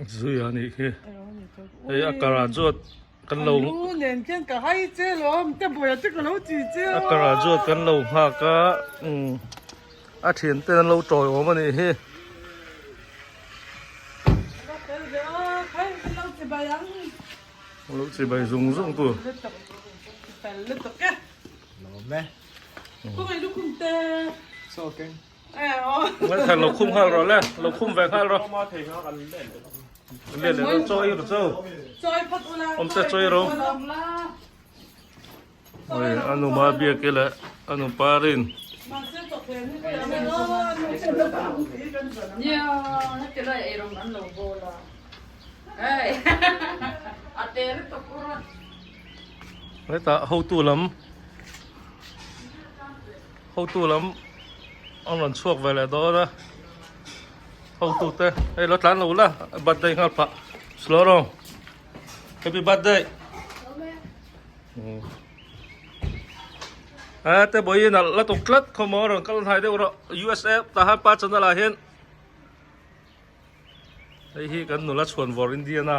Zui a nih khi. Hei a graduate kan lo a graduate kan lo nghak a a thian ten an lo tawi awm a nih hi. Lo chibai zung zung tur. Ngai lo khum nghal rawh le, lo khum ve nghal rawh. Le le lo chawi ro chaw. Awm te chawi ro. Oi anu ma biak ila anu parin. Nia, heti lai eirawng an lo bawl a. Hei, a te lutuk u rawn. Hetah hotu lam hotu lam an rawn chhuak ve leh dawn a hotu te hei lo tlan lo la birthday nghal phah slow rawng happy birthday a te bawiin a la tuk tlat khawmaw rawn kal hnai deuh rawh USA tahan pa channel ah hian Hei hi kan nula chhuan vawr Indiana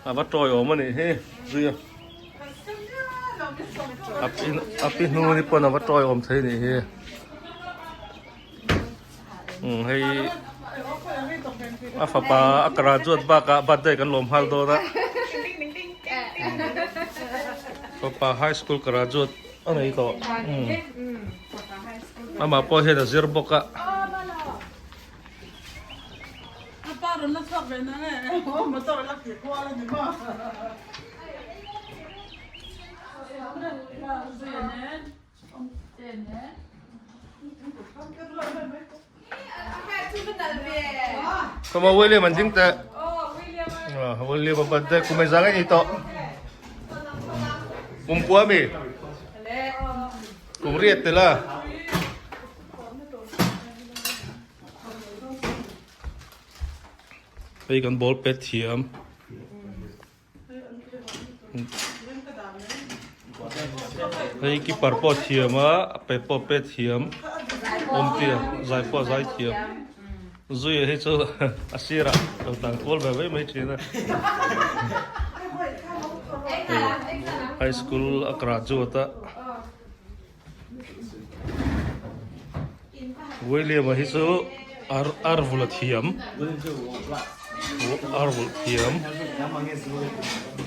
a va tawi awm a nih hi zui a a pi hnu ni pawn a va tawi awm thei nih hi um hei a fapa a graduate bakah birthday kan lawm nghal dawn a fapa high school graduate a nei tawh um amah pawh hian a zir bawk a. Come on William an ding teh. William a birthday kum ei zang a ni tawh. Kum kua mi? Kum riat tel a. Hei kan ball pet thiam. Hei keeper pawh thiam a, a pe pawh pe thiam. Awmtea zai pawh zai thiam. Zuia hi chu a sirah lo tlan kual ve mai mai thin a. High school a graduate a. William a hi chu ar ar vul a thiam ar vul thiam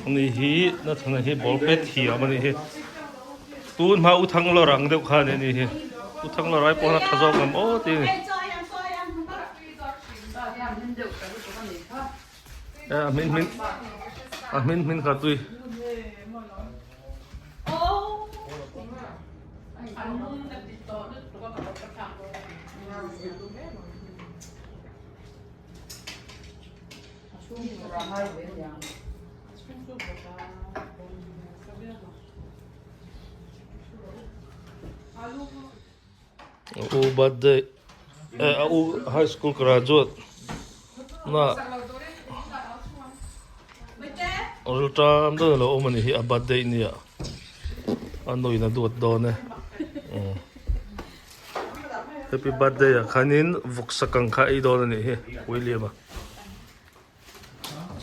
ani hi Nathana hi ball pet thiam ani hi tun hma u thang lawr ang deuh kha ani ani hi u thang lawr ai pawh a tha zawk ang aw tih ani a hmin hmin a hmin hmin kha tui. A u birthday eh a u high school graduate na rilṭam deuh alo awm a nih hi a birthday nia a nuin a duat dawn e happy birthday ah khanin vawksa kang kha a ei dawn a nih hi William a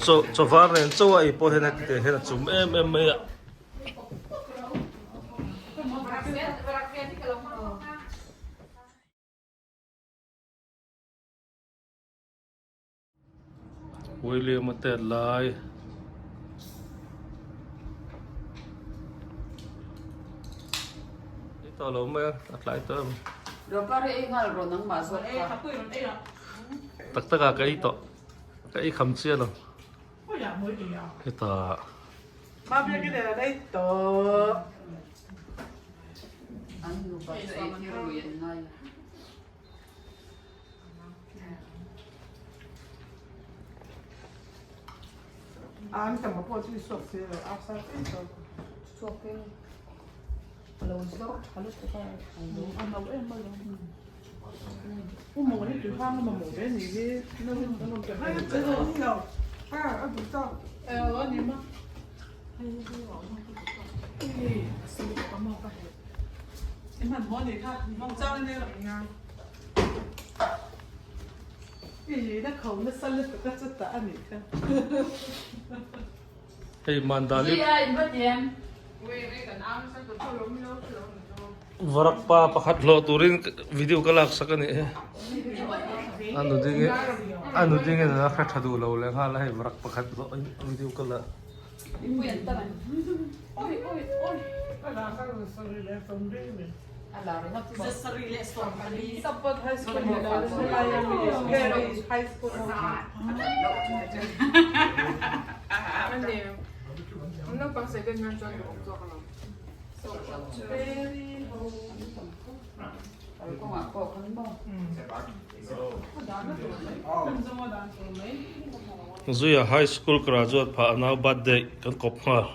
chaw chaw var nen chaw a ei pawh hian heti te hian a chum em em mai a. William a tet lai Ei tawh lo mai a, a tlai tawh em. Tak tak ah ka ei tawh, ka ei kham chiah lo. Hetah. Hei Mandali Varak pa pakhat hlawh turin video ka lak sak a nih hi. A nu ding a nu ding in a hre tha duh lo leh nghal a hei varak pakhat hlawh in video ka la. Zuia High School graduate phah a nau birthday kan kawp nghal.